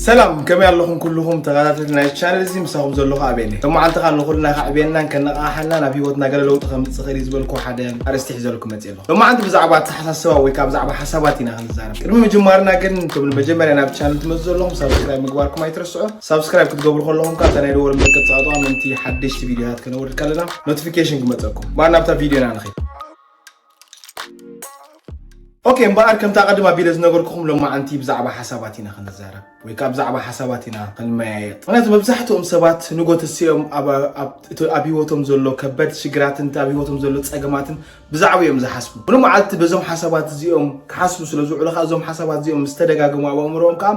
ሰላም፣ ከመይ ኣለኹም ኩልኹም ተኸታተልቲ ናይ ቻነል እዚ? ምሳኹም ዘለኹ ኣቤል እየ። ሎማዓንቲ ኸኣ ንኹልና ከዕብየናን ከነቓቕሓናን ኣብ ህይወትና ገለ ለውጢ ከምጽእ ይኽእል እዩ ዝበልኩ ሓደ ኣርእስቲ ሒዘልኩም መጽእ ኣለኹ። ሎማዓንቲ ብዛዕባ ኣተሓሳስባ ወይ ከኣ ብዛዕባ ሓሳባት ኢና ክንዛረብ። ቅድሚ ምጅማርና ግን፣ እቶም ንመጀመርያ ናብ ቻነል ትመጹ ዘለኹም ሳብስክራይብ ምግባርኩም ኣይትረስዑ። ሳብስክራይብ ክትገብሩ ከለኹም ከኣ እታ ናይ ደወል ምልክት ጸቕጥዋ ምእንቲ ሓደሽቲ ቪድዮታት ከነውርድ ከለና ኖቲፊኬሽን ክመጸኩም። እምበኣር ናብታ ቪድዮና ንኺድ። ኦኬ፣ እምበኣር ከምታ ቀድም ኣቢለ ዝነገርኩኹም ሎማዓንቲ ብዛዕባ ሓሳባት ኢና ክንዛረብ ወይ ከኣ ብዛዕባ ሓሳባት ኢና ክንመያየጥ። ምኽንያቱ መብዛሕትኦም ሰባት ንጎ ተሲኦም ኣብ፣ ኣብ፣ እቲ ኣብ ህይወቶም ዘሎ ከበድ ሽግራትን እቲ ኣብ ህይወቶም ዘሎ ጸገማትን ብዛዕባ እዮም ዝሓስቡ። ኩሉ መዓልቲ በዞም ሓሳባት እዚኦም ክሓስቡ ስለ ዝውዕሉ ከኣ እዞም ሓሳባት እዚኦም ምስ ተደጋገሙ ኣብ ኣእምሮኦም ከኣ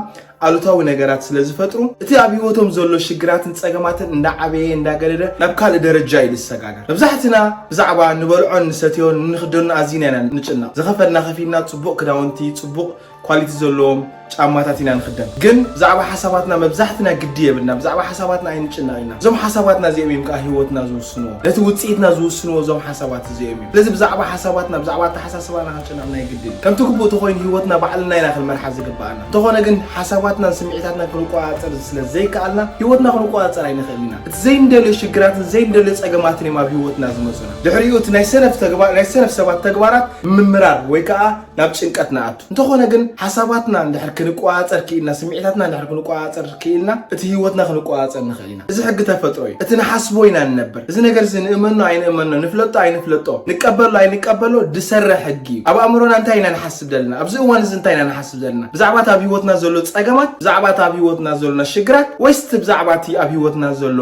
ኣሉታዊ ነገራት ስለ ዝፈጥሩ እቲ ኣብ ህይወቶም ዘሎ ሽግራትን ጸገማትን እንዳዓበየ እንዳገደደ ናብ ካልእ ደረጃ እዩ ዝሰጋገር። መብዛሕትና ብዛዕባ ንበልዖን ንሰትዮን ንኽደኖ ኣዚና ኢና ንጭነቕ። ዝኸፈልና ከፊልና ጽቡቕ ክዳውንቲ፣ ጽቡቕ ኳሊቲ ዘለዎም ጫማታት ኢና ንኽደን። ግን ብዛዕባ ሓሳባትና መብዛሕትና ግዲ የብልና። ብዛዕባ ሓሳባትና ኣይንጭነቕ ኢና። እዞም ሓሳባትና እዚኦም እዮም ከኣ ህይወትና ዝውስንዎ። ነቲ ውጽኢትና ዝውስንዎ እዞም ሓሳባት እዚኦም እዮም። ስለዚ ብዛዕባ ሓሳባትና፣ ብዛዕባ ኣተሓሳስባና ክንጭነቕ ናይ ግድን እዩ። ከምቲ ግቡእ ተኾይኑ ህይወትና ባዕልና ኢና ክንመርሓ ዝግብኣና። እንተኾነ ግን ሓሳባትናን ስምዒታትናን ክንቆጻጸር ስለ ዘይከኣልና ህይወትና ክንቆጻጸር ኣይንኽእልን ኢና። እቲ ዘይንደልዮ ሽግራትን ዘይንደልዮ ጸገማትን እዮም ኣብ ህይወትና ዝመጹና። ድሕሪኡ እቲ ናይ ሰነፍ ተግባር፣ ናይ ሰነፍ ሰባት ተግባራት ምምራር ወይ ከኣ ናብ ጭንቀት ንኣቱ። እንተኾነ ግን ሓሳባትና እንድሕር ክንቆጻጸር ክኢልና፣ ስምዒታትና እንድሕር ክንቆጻጸር ክኢልና፣ እቲ ህይወትና ክንቆጻጸር ንኽእል ኢና። እዚ ሕጊ ተፈጥሮ እዩ። እቲ ንሓስቦ ኢና ንነብር። እዚ ነገር እዚ ንእመኖ ኣይንእመኖ፣ ንፍለጦ ኣይንፍለጦ፣ ንቀበሎ ኣይንቀበሎ፣ ዝሰርሕ ሕጊ እዩ። ኣብ ኣእምሮና እንታይ ኢና ንሓስብ ዘለና? ኣብዚ እዋን እዚ እንታይ ኢና ንሓስብ ዘለና? ብዛዕባ እቲ ኣብ ህይወትና ዘሎ ጸገማት፣ ብዛዕባ እቲ ኣብ ህይወትና ዘሎና ሽግራት፣ ወይስ እቲ ብዛዕባ እቲ ኣብ ህይወትና ዘሎ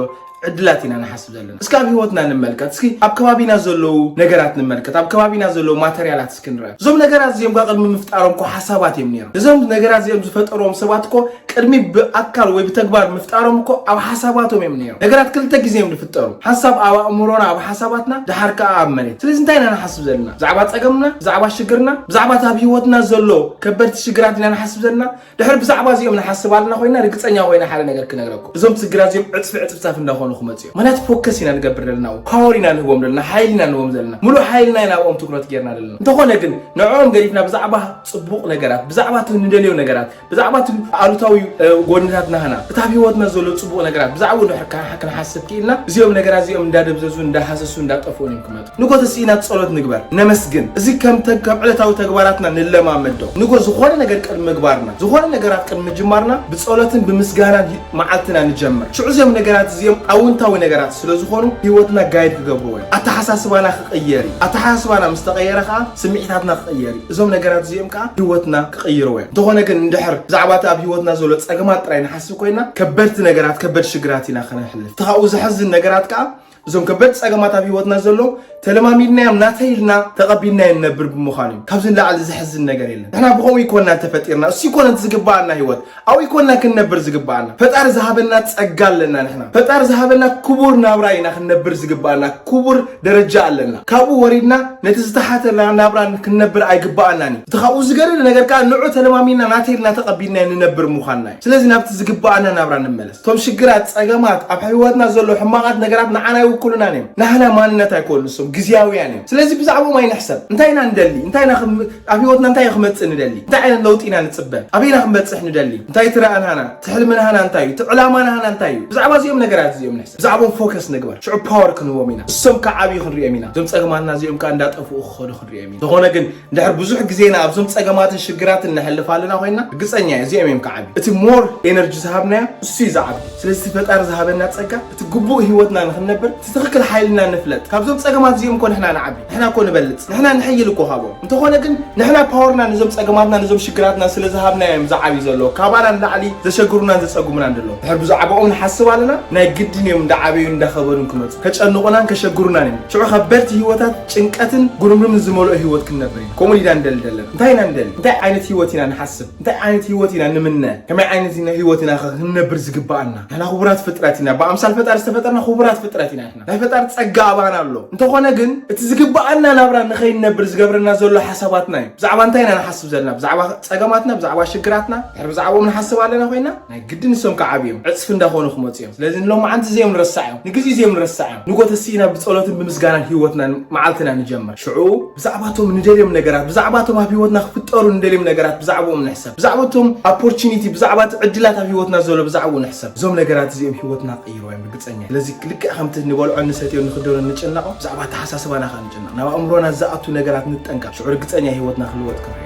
ዕድላት ኢና ንሓስብ ዘለና? እስኪ ኣብ ህይወትና ንመልከት። እስኪ ኣብ ከባቢና ዘለዉ ነገራት ንመልከት። ኣብ ከባቢና ዘለዉ ማተርያላት እስኪ ንርአ። እዞም ነገራት እዚኦም ከኣ ቅድሚ ምፍጣሮም እኮ ሓሳባት እዮም ነይሮም። እዞም ነገራት እዚኦም ዝፈጠርዎም ሰባት እኮ ቅድሚ ብኣካል ወይ ብተግባር ምፍጣሮም እኮ ኣብ ሓሳባቶም እዮም ነይሮም። ነገራት ክልተ ግዜ እዮም ዝፍጠሩ። ሓሳብ ኣብ ኣእምሮና፣ ኣብ ሓሳባትና፣ ደሓር ከኣ ኣብ መሬት። ስለዚ እንታይ ኢና ንሓስብ ዘለና? ብዛዕባ ጸገምና፣ ብዛዕባ ሽግርና፣ ብዛዕባ እቲ ኣብ ህይወትና ዘሎ ከበድቲ ሽግራት ኢና ንሓስብ ዘለና? ድሕሪ ብዛዕባ እዚኦም ንሓስብ ኣለና ኮይና፣ ርግጸኛ ኮይና ሓደ ነገር ክነግረኩም። እዞም ሽግራት እዚኦም ዕጽፊ ዕጽፍጻፍ እንዳኾኑ ክመጹ እዮም። ምኽንያቱ ፎከስ ኢና ንገብር ዘለና፣ ፓወር ኢና ንህቦም ዘለና፣ ሓይሊ ኢና ንህቦም ዘለና። ሙሉእ ሓይልና ኢና ኣብኦም ትኩረት ጌርና ዘለና። እንተኾነ ግን ንዕኦም ገዲፍና ብዛዕባ ጽቡቕ ነገራት፣ ብዛዕባ እቲ ንደልዮ ነገራት፣ ብዛዕባ እቲ ኣሉታዊ፣ እ፣ ጎድንታት ናህና፣ እቲ ኣብ ህይወትና ዘሎ ጽቡቕ ነገራት፣ ብዛዕባኡ ድሕር ከ-፣ ክንሓስብ ክኢልና፣ እዚኦም ነገራት እዚኦም እንዳደብዘዙ፣ እንዳሃሰሱ፣ እንዳጠፍኡን እዮም ክመጹ። ንጎ ተስኢና ጸሎት ንግበር፣ ነመስግን። እዚ ከም ተ-፣ ከም ዕለታዊ ተግባራትና ንለማመዶ። ንጎ ዝኾነ ነገር ቅድሚ ምግባርና፣ ዝኾነ ነገራት ቅድሚ ምጅማርና፣ ብጸሎትን ብምስጋናን ሂ-፣ መዓልትና ንጀምር። ሽዑ እዚኦም ነገራት እዚኦም ኣውንታዊ ነገራት ስለ ዝኾኑ፣ ህይወትና ጋይድ ክገብርዎ እዮም። ኣተሓሳስባና ክቕየር እዩ። ኣተሓሳስባና ምስ ተቐየረ ከኣ፣ ስምዒታትና ክቕየር እዩ። እዞም ነገራት እዚኦም ከኣ ህይወትና ክቕይርዎ እዮም። እንተኾነ ግን እንድሕር ብዛዕባ እቲ ኣብ ህይወትና ዘሎ ጸገማት ጥራይ ንሓስብ ኮይና፣ ከበድቲ ነገራት፣ ከበድ ሽግራት ኢና ከነሕልፍ። እቲ ካብኡ ዘሕዝን ነገራት ከኣ፣ እዞም ከበድ ጸገማት ኣብ ህይወትና ዘሎ፣ ተለማሚድናዮም ናተይ ኢልና ተቐቢልናዮ ንነብር ብምዃኑ እዩ። ካብዚ ንላዕሊ ዘሕዝን ነገር የለን። ንሕና ብኸምኡ ይኮንና ተፈጢርና። እሱ ይኮነ እቲ ዝግብኣና ህይወት። ኣብኡ ይኮንና ክንነብር ዝግብኣና። ፈጣሪ ዝሃበና ጸጋ ኣለና ንሕና። ፈጣሪ ዝሃበና ክቡር ናብራ ኢና ክንነብር ዝግብኣና። ክቡር ደረጃ ኣለና። ካብኡ ወሪድና ነቲ ዝተሓተ ናብራ ክንነብር ኣይግብኣናን እዩ። እቲ ካብኡ ዝገደደ ነገር ከኣ ንዑ ተለማሚድና ናተይ ኢልና ተቐቢልናዮ ንነብር ምዃንና እዩ። ስለዚ ናብቲ ዝግብኣና ናብራ ንመለስ። እቶም ሽግራት፣ ጸገማት፣ ኣብ ህይወትና ዘሎ ሕማቓት ነገራት ንዓና ኣይውክሉናን እዮም። ናህና ማንነት ኣይኮኑን፣ ንሶም ግዝያውያን እዮም። ስለዚ ብዛዕባኦም ኣይንሕሰብ። እንታይ ኢና ንደሊ? እንታይ ኢና ክም-፣ ኣብ ህይወትና እንታይ ክመጽእ ንደሊ? እንታይ ዓይነት ለውጢ ኢና ንጽበ? ኣበይ ኢና ክንበጽሕ ንደሊ? እንታይ እቲ ራእይ ናህና? እቲ ሕልሚ ናህና እንታይ እዩ? እቲ ዕላማ ናህና እንታይ እዩ? ብዛዕባ እዚኦም ነገራት እዚኦም ንሕሰብ። ብዛዕባኦም ፎከስ ንግበር። ሽዑ ፓወር ክንህቦም ኢና። ንሶም ክዓብዩ ክንሪኦም ኢና። እዞም ጸገማትና እዚኦም ከኣ እንዳጠፍኡ ክኸዱ ክንሪኦም ኢና። ዝኾነ ግን እንድሕር ብዙሕ ግዜና ኣብዞም ጸገማትን ሽግራትን ነሕልፍ ኣለና ኮይና፣ ርግጸኛ እየ፣ እዚኦም እዮም ክዓብዩ። እቲ ሞር ኤነርጂ ዝሃብናዮ እሱ እዩ ዝዓቢ። ስለዚ እቲ ፈጣሪ ዝሃበና ጸጋ፣ እቲ ግቡእ ህይወትና ንኽንነብር፣ እቲ ትኽክል ሓይልና ንፍለጥ። ካብዞም ጸገማት እዚኦም እኮ ንሕና ንዓቢ፣ ንሕና እኮ ንበልጽ፣ ንሕና ንሕይል እኮ ካብኦም። እንተኾነ ግን ንሕና ፓወርና ነዞም ጸገማትና፣ ነዞም ሽግራትና ስለ ዝሃብናዮ እዮም ዝዓብዩ ዘለዉ። ካባና ንላዕሊ ዘሸግሩናን ዘጸግሙናን ዘለዉ። ድሕር ብዛዕባኦም ንሓስብ ኣለና፣ ናይ ግድን እዮም እንዳዓበዩን እንዳኸበዱን ክመጹ። ከጨንቑናን ከሸግሩናን እዮም። ሽዑ ከበድቲ ህይወታት ጭንቀትን ጉርምርምን ዝመልኦ ህይወት ክንነብር ኢና። ከምኡ ኢና ንደሊ ዘለና። እንታይ ኢና ንደሊ? እንታይ ዓይነት ህይወት ኢና ንሓስብ? እንታይ ዓይነት ህይወት ኢና ንምነ? ከመይ ዓይነት ኢና ህይወት ኢና ከ ክንነብር ዝግብኣና? ንሕና ክቡራት ፍጥረት ኢና። ብኣምሳል ፈጣሪ ዝተፈጠርና ክቡራት ፍጥረት ኢና ንሕና። ናይ ፈጣሪ ጸጋ ኣባና ኣሎ። እንተኾነ ግን እቲ ዝግብኣና ናብራ ንኸይንነብር ዝገብረና ዘሎ ሓሳባትና እዩ። ብዛዕባ እንታይ ኢና ንሓስብ ዘለና? ብዛዕባ ጸገማትና፣ ብዛዕባ ሽግራትና፣ ድሕሪ ብዛዕባኦም ንሓስብ ኣለና ኮይና፣ ናይ ግድን ንሶም ክዓብዩ እዮም። ዕጽፊ እንዳኾኑ ክመጹ እዮም። ስለዚ ንሎማዓንቲ እዚኦም ንረሳዕ እዮም። ንግዜ እዚኦም ንረሳዕ እዮም። ንጎ ተስኢና ብጸሎትን ብምስጋናን ህይወትናን መዓልትና ንጀምር። ሽዑ ብዛዕባቶም ንደልዮም ነገራት፣ ብዛዕባቶም ኣብ ህይወትና ክፍጠሩ ክፍጠሩ እንደልዮም ነገራት ብዛዕባኦም ንሕሰብ። ብዛዕባ እቶም opportunity፣ ብዛዕባ እቲ ዕድላት ኣብ ህይወትና ዘሎ ብዛዕባኡ ንሕሰብ። እዞም ነገራት እዚኦም ህይወትና ቀይርዎ እዮም ርግጸኛ። ስለዚ ልክዕ ከምቲ ንበልዖ ንሰትዮ ንኽደኖ ንጭነቖ፣ ብዛዕባ ኣተሓሳስባና ከኣ ንጭነቕ። ናብ ኣእምሮና ዝኣቱ ነገራት ንጠንቀቕ። ሽዑ ርግጸኛ ህይወትና ክልወጥ ክንርኢ።